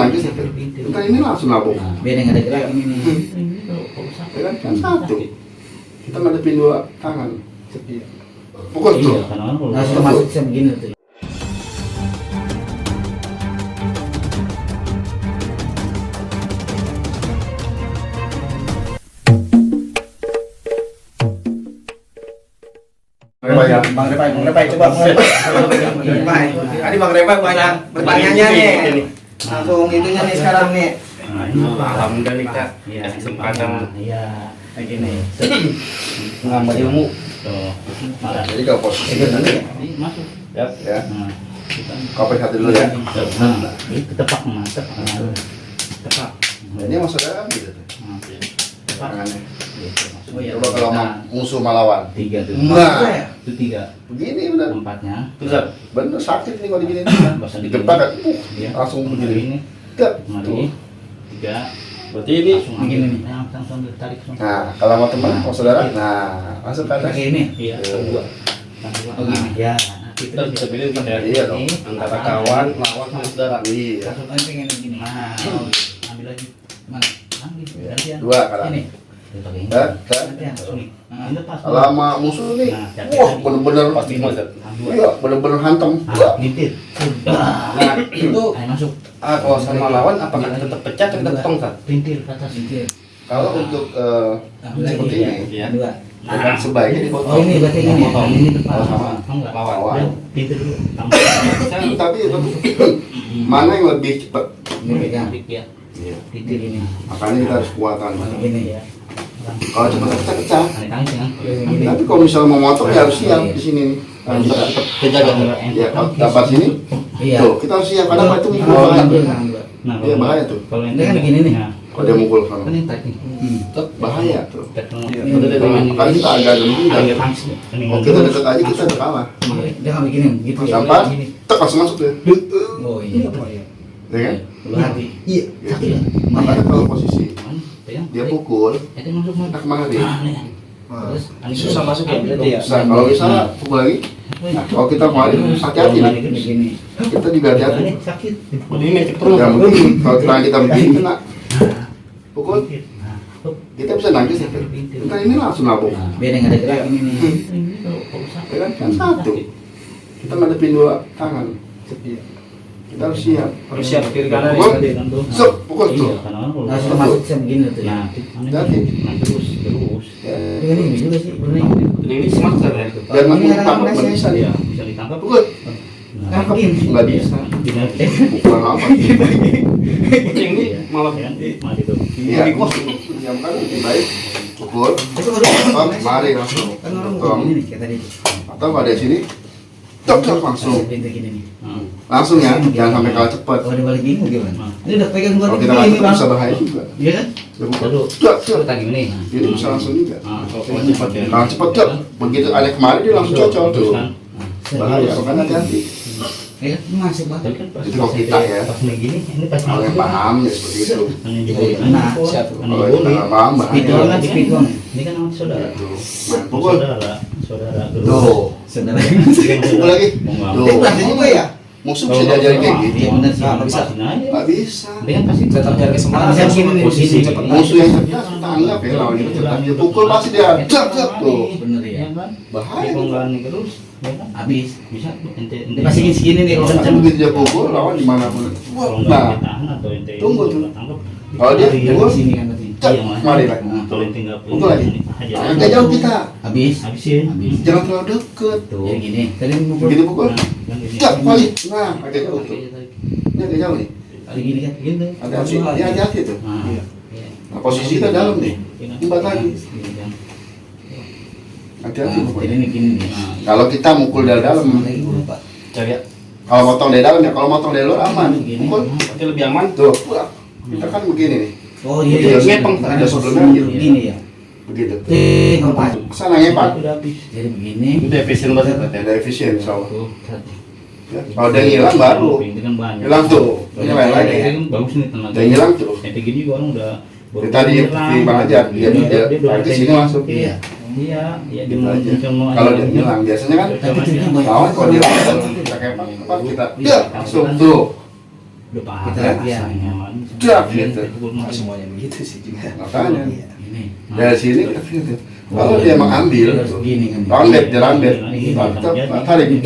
nangkis ya, kita ini langsung nabung. Biar nggak ada gerak ini nih. Ya kan satu. Kita ngadepin dua tangan. Pukul tuh. Langsung masuk bisa begini tuh. Bang Repai, coba Tadi Bang Repai banyak pertanyaannya nih. Langsung itunya nih sekarang nih. Alhamdulillah Kak, kasih kesempatan. Iya, kayak gini. Mengambil ilmu. Tuh. Jadi kalau posisi nanti Masuk. ya. Kau hati dulu ya. Nah, itu tepak mantap. Tepak. Ini mau saudara gitu tuh. Tangannya. Oh, iya. Coba kalau musuh melawan. 3 tuh. Nah, Itu 3. begini benar. Empatnya. Bener sakit nih kalau digini. Bahasa Di depan kan, Iya. langsung Mari begini. ini. Enggak. Mari. 3. Berarti ini Langsung begini nih. Langsung ditarik. Nah, kalau mau teman, mau saudara, nah masuk ke atas. Pakai ini. Iya. Kedua. Oh gini. Ya. kita bisa pilih kan ya. Iya dong. Antara kawan, lawan sama saudara. Iya. Langsung aja pengen begini. Nah, ambil lagi. Mana? Ambil. Gantian. Dua kanan. Ini. Dipakai ini. Dan Gantian. Langsung nih. Nah, lepas. lama musuh nih, Nah, wah bener-bener Pasti mau Zat. iya bener-bener hantam. Ah, bintir. Nah, itu Ayo masuk. kalau sama lawan apakah tetap pecah atau kita potong Zat? Bintir ke atas bintir. Kalau untuk seperti ini, Iya. Dua. dengan sebaiknya Oh dipotong. ini berarti ini. Potong. Ini depan. Oh, sama. Enggak. Lawan. Udah, bintir dulu. Tambah. Tapi itu mana yang lebih cepat? Ini pegang. Ya. Bintir ini. Makanya kita harus kuatan. Ini ya. Kalau cepat pecah-pecah. Tarik tangis kan. Ini. Tapi kalau misalnya mau motong ya harus siap di sini nih. Harus tetap Kejaga. ya kalau dapat sini, Iya. tuh kita harus siap karena apa itu mukul Kalau bahaya. ambil, Iya, bahaya tuh. Kalau ini kan begini nih. Kalau dia mukul sama, Kan ini tarik nih. bahaya tuh. Betul, Makanya kita agak demi Agak dan tangis. kalau kita dekat aja kita udah kalah. Dia kan begini gitu ya. Sampai Gini. tek langsung masuk ya. Oh iya. Ya kan? Belah hati. Iya. Sakit ya? Makanya kalau posisi Pegang. dia pukul, Itu masuk kita kemari. Terus Susah masuk ya berarti ya. Bisa kalau misalnya pukul lagi, nah kalau kita kemari hati-hati nih. Begini. Kita juga hati-hati. Ini sakit. Ini mencet terus. Ya mungkin kalau tangan kita begini kena pukul, Nah, kita bisa nangkis ya. Kita ini langsung nabung. biar nggak ada gerak ini nih. Ya kan satu. Kita ngadepin dua tangan. Kita harus siap. Harus siap kiri kanan ya. Pukul. Sup, pukul tuh. Langsung masuk bisa begini tuh. Nah, Hati. terus. Ya. Ini juga sih, Ini semak Zat ya. Dan mati ditangkap nggak bisa dia. bisa ditangkap. Pukul. Nah, begini. Nggak bisa. Pukulan apa? Kucing ini malah Mati tuh. Iya. Ya kan lebih baik pukul. Itu kalau Apa? Mari langsung. kan orang Potong. begini nih kayak tadi. Atau kalau dari sini, tok tok langsung. Pintu gini nih. Langsung ya, jangan sampai kalah cepat. Kalau dibalik gini gimana? Ini udah pegang Kalau balik kita ini langsung bang. bisa bahaya juga. Iya kan? Ya, pukul. Aduh. Tok, tok. Kita gini. Jadi bisa langsung juga. kalau cepat ya. Kalau cepat tok, begitu ada kemarin dia langsung cocok tuh. Bahaya, makanya hati-hati. Ya kan masih banget. Itu kalau kita ya. Pas begini, ini pas Kalau yang paham ya seperti itu. Nah, siap. Kalau yang nggak paham Speedon bahaya. kan speedon. Ini kan sama saudara. Main pukul. Saudara. Tuh. Saudara. Pukul lagi. Tuh. Berarti juga ya. Musuh bisa diajarin kayak gitu. Iya benar sih. Nggak bisa. Nggak bisa. Dia kan pasti Tetap cari kesempatan. Kan gini nih, Posisi gini. cepat. Musuh yang cerdas kita anggap ya lawan kita cerdas. Dia pukul pasti dia jak jak tuh. Bener ya. Bahaya. Kalau nggak nih terus, ya kan? Habis. Bisa ente Dia pasti segini nih kalau Kan kenceng. begitu dia pukul lawan dimanapun. kalau Nah, nggak tahan atau ente tunggu tuh. tangkap. kalau dia Di pukul, sini kan berarti. cak, mari lagi. Kalau ente nggak punya, Pukul lagi. ini aja. Agak jauh kita. Habis. Habisin. Habis. Jangan terlalu deket. Tuh. Ya gini. Tadi mukul. Begitu pukul, Yang ini. cak balik. Nah, agak jauh tuh. Ini agak jauh nih. Kali gini kan. Gini. Hati-hati. Ini hati-hati tuh. Nah. Iya. Nah, posisi kita dalam nih. Imbat lagi. Gini kan. Hati-hati Jadi pokoknya. ini gini nih. Kalau kita mukul dari dalam, Lagi gue lupa. Cari ya. kalau motong dari dalam ya, kalau motong dari luar aman. Pukul, Berarti lebih aman. tuh. Kita kan begini nih. Oh iya. Begitu iya. ngepeng, ada sebelumnya gitu. Begini ya. Begitu. Ngepang. Kesana ngepak. Udah habis. Jadi begini. Itu efisien banget berarti. Ada efisien, insya Allah. Tuh, satu. Ya, kalau udah hilang baru. Ini kan banyak. Hilang tuh. Ini lain lagi. Ini kan bagus nih tenaga. Udah hilang tuh. Ente gini juga orang udah. Dari tadi di Bang Ajar, dia di sini masuk. Iya. Iya, iya Gitu dia aja. mau Kalau dia hilang, biasanya kan Tapi itu banyak. lawan kalau dia lawan kita kepak, kita dia langsung tuh. Udah paham. Kita latihan. Jak, gitu. Nggak semuanya begitu sih juga. Makanya. Iya. Ini. Dari sini gitu. Kalau dia mau ambil, Harus gini kan. rambet, dia rambet. Ini, Kita tarik, ini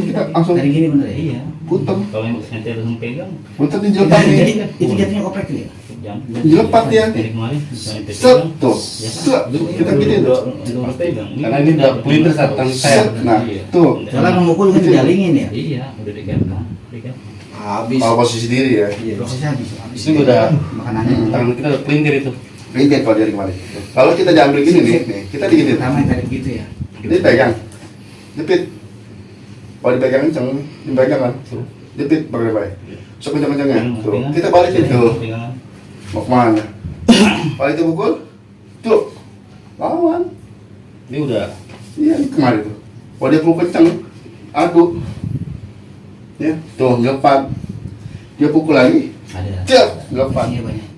kita langsung Tadi gini bener ya? Iya. putar. Kalau yang nanti langsung pegang, Putar di jelepat Jadi nih. itu jatuhnya oprek tuh ya. jam. Jelepat ya. Dari kemarin, sampai Set, pegang. tuh. Set, kita gini tuh. Harus pegang. Karena ini udah pelintir saat tang Set, saya. nah, Iya. tuh. Soalnya memukul kan dijalingin ya. Iya, udah digantung. Digantung. Habis. Kalau posisi diri ya. Iya, prosesnya habis. Habis. Ini udah makanannya. tangan kita udah pelintir itu. Rintik kalau dari kemarin. Kalau kita diambil gini nih, kita digini. Pertama yang tadi gitu ya. Ini pegang. Jepit. Kalau dipegang kenceng, dipegang kan. Jepit pakai baik. So kenceng-kencengnya. Tuh. Kita balikin tuh. Pegangan. Mau kemana? Kalau itu pukul, tuh. Lawan. Ini udah Iya, ini kemarin tuh. Kalau dia pukul kenceng, aduk. Ya, tuh lepat. Dia pukul lagi, Ada. cek, lepat. Iya banyak.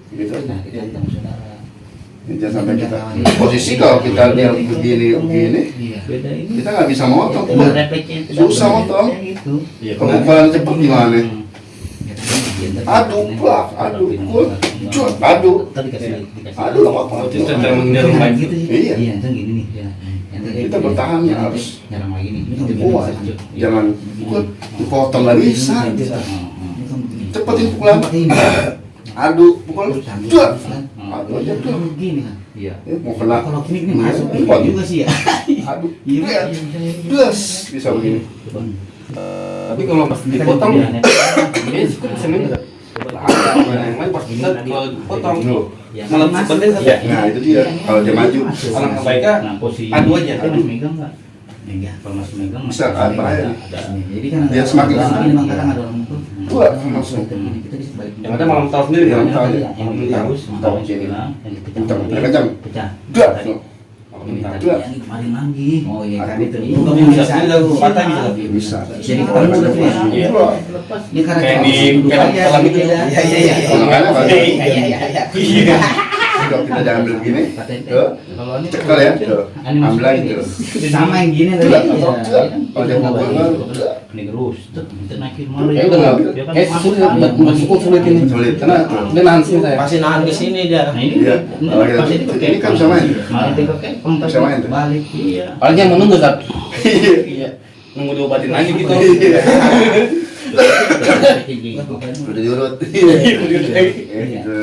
Gitu aja. Nah, kita hitung saudara. Jangan sampai kita posisi kalau kita dia begini, Iya. Beda ini. kita nggak bisa motong. Beda refleksnya. Susah motong. Gitu. iya. Kemukulan cepet gimana? Aduk lah, aduk, pukul, cuk, aduk. Tadi dikasih. Aduh, lama banget. Itu cara menghindari Nah, main. gitu sih. Iya. Iya, itu gini nih. Ya. Yang tadi Kita bertahan ya, harus. nyerang lagi nih. Ini kan Kuat. Iya. Jangan pukul, dipotong nggak bisa. Ini kan begini. Cepetin pukulan. Ini. Aduk, pukul, cuk. Aduk aja tuh. Begini kan. Iya. Mau kena, Kalau kini masuk Kuat. juga sih ya. aduk, Iya. plus bisa begini. Tapi kalau pas dipotong, ini suka semen enggak? Yang main pas kita kalau dipotong Loh. malah sebenarnya Ya, nah itu dia. Kalau dia maju, alangkah baiknya Nah, posisi adu aja. Dia masih megang nggak? Megang. Kalau masih megang Bisa, masih apa ya? ada. Jadi kan Dia semakin ada kesini. ini memang kadang ada orang mukul. dua langsung. Kita bisa balik. yang ada malam tahu sendiri kan? Yang tahu. Yang terus, Tahu. yang bilang, yang dipecah. Kencang, kencang. Pecah. Dua. Tadi. Ini tadi Dua. yang kemarin lagi. Oh iya kan itu. Iya. Bukan Bisa, bisa. bisa, patah bisa. Bisa. Jadi ketemu berarti ya. Iya. Lepas. Ini karena Kayak kita di duduk film aja, film gitu itu. ya. Iya iya iya. Makanya kalau Iya. kalau kita jangan ambil begini, Paten. tuh, Kalau ini cekel ya, tuh, ambil lagi tuh. Sama yang gini tadi. Dua, Iya. kalau dia pukul kan, dua. Ini terus, itu naikin Kayak udah nggak, kayak sulit, sulit ini. Sulit. Karena dia nahan sini saya. Masih nahan di sini dia. Nah ini, Iya. Kalau kita- pas ini kan bisa main. Malah tinggal kayak kontak Bisa main tuh. balik. Iya. Paling yang menunggu saat iya nunggu diobatin lagi gitu. Udah diurut. Iya. Gitu.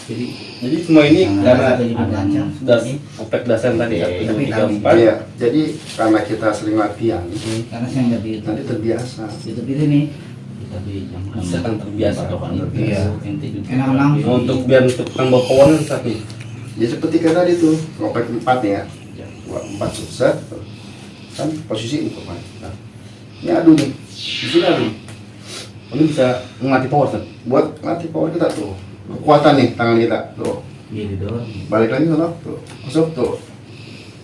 Jadi Jadi semua ini karena ada sudah oprek dasar tadi ya, Iya, 1, 3, 4. Iya, jadi karena kita sering latihan, karena saya nggak di nanti terbiasa. itu nih. tapi yang Setan terbiasa. Iya. Enak-enak. Untuk biar untuk tambah power tapi Ya seperti kayak tadi tuh, ngopek 4 ya. 4 set, kan posisi itu kan. Nah, ini adu nih, di sini adu. ini bisa melatih power set. Buat latih power kita tuh, kekuatan nih tangan kita tuh. Iya didorong. Balik lagi sana tuh, masuk tuh.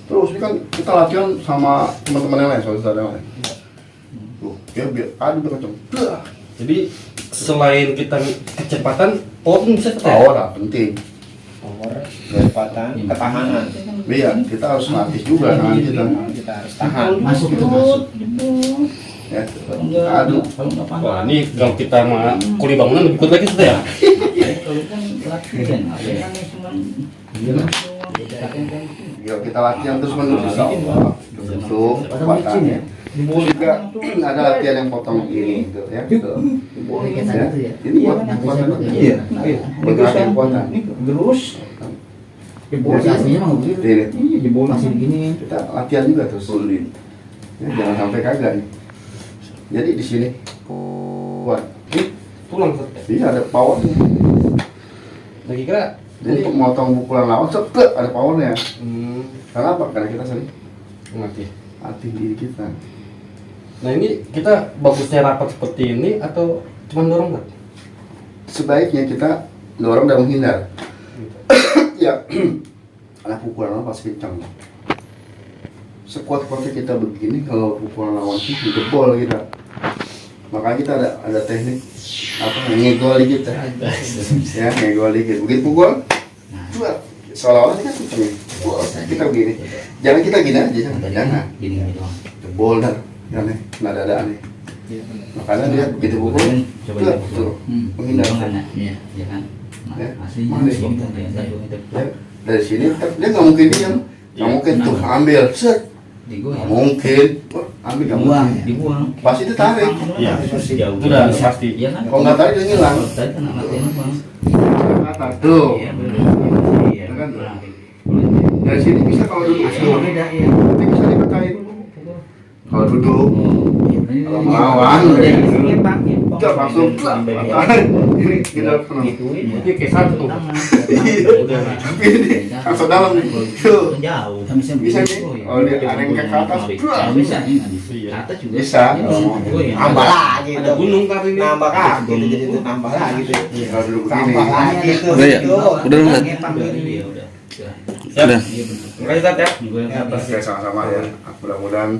Terus ini kan kita latihan sama teman-teman yang lain, saudara yang lain. Tuh, ya biar adu biar kenceng. Dah. Jadi selain kita kecepatan, power pun bisa kita. Power lah, penting. Power, kecepatan, ketahanan. Iya, kita harus latih juga tangan kita. Kita harus tahan. Masuk itu masuk. Ya, Kalau enggak, adu. kalau enggak panas. Wah ini kalau kita mau kuli bangunan lebih kuat lagi sudah ya. Kalau kan latihan, apa ya? Cuman dia Ya, kita latihan terus menerus insya Allah. Bentuk kekuatannya. Juga ada latihan yang potong ini gitu ya. Gitu. Ya. Ini buat kekuatan. Iya. Buat latihan kekuatan. Gerus. Jebol aslinya mah begitu. Ini Iya, jebol masih begini. kita latihan juga terus. Ya, jangan sampai kagak nih. Jadi di sini kuat. Tulang set. Iya ada powernya. Lagi kira Jadi motong pukulan lawan cepet ada powernya. Karena apa? Karena kita sering ngerti. latih diri kita. Nah ini kita bagusnya rapat seperti ini atau cuma dorong nggak? Sebaiknya kita dorong dan menghindar. Ya, karena pukulan lawan pasti kencang. Sekuat-kuatnya kita begini, kalau pukulan lawan itu jebol kita. Makanya kita ada teknik apa ngegol dikit ya, ngegol dikit. Begitu pukul, cuat. Seolah-olah kita kencang. Kita begini. Jangan kita gini aja, jangan. Gini doang. Jebol dah, jangan nih, nada ada nih. Makanya dia begitu pukul, Coba tuh, dipukul. tuh, menghindar. Iya, iya kan. Nah, Ya. aslinya Mana sih ya? gitu dia jago gitu. Ya, dari sini dia nggak mungkin diam, nggak mungkin tuh ambil, set, nggak Digoyang. mungkin, wah, ambil nggak Dibuang, mungkin. dibuang. Pas itu tarik. Iya. Jauh. Itu udah pasti. Iya kan? Kalau nggak tarik dia ngilang. Kalau tadi kan latihan bang. Tuh, Iya benar. Iya kan? Nah, dari sini bisa kalau duduk, aslinya beda ya. nanti bisa dipatahin. Kalau duduk, Kalau melawan, ini bang, Enggak langsung patahin. Ini kita kenal. Dia kayak satu tuh. Tapi ini langsung dalam nih. Tuh. Jauh. Bisa nih. Oh, dia ada yang ke atas. Bisa nih nggak bisa. Iya. Atas juga. Bisa. Goyang. Nambah lagi Ada tuh. gunung kali ini. Nambah kaki tuh jadi tuh nambah lagi tuh. Kalau duduk begini. Tambah lagi tuh. Udah ya? Tuh. Udah Ustaz? Iya udah. Udah. Iya benar. Makasih Tat ya. Digoyang Ya, atas. Oke, sama-sama ya. Mudah-mudahan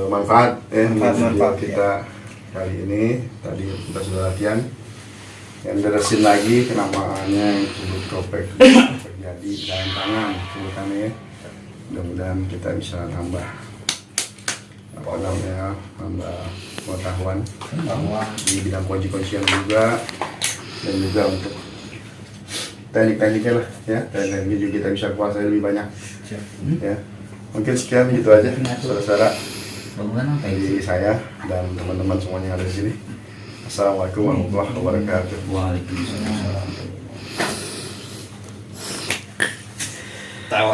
manfaat ya Manfaat, kita kali ini. Tadi kita sudah latihan. Yang diterusin lagi kenamaannya yang disebut topek terjadi dalam tangan sebutannya ya. Mudah-mudahan kita bisa nambah apa namanya, nambah pengetahuan di bidang kunci-kuncian juga, dan juga untuk teknik-tekniknya lah ya, teknik juga kita bisa kuasai lebih banyak ya. Mungkin sekian gitu aja saudara-saudara Bangunan apa dari itu? saya dan teman-teman semuanya yang ada di sini. Assalamualaikum warahmatullahi wabarakatuh. Waalaikumsalam. Tahu.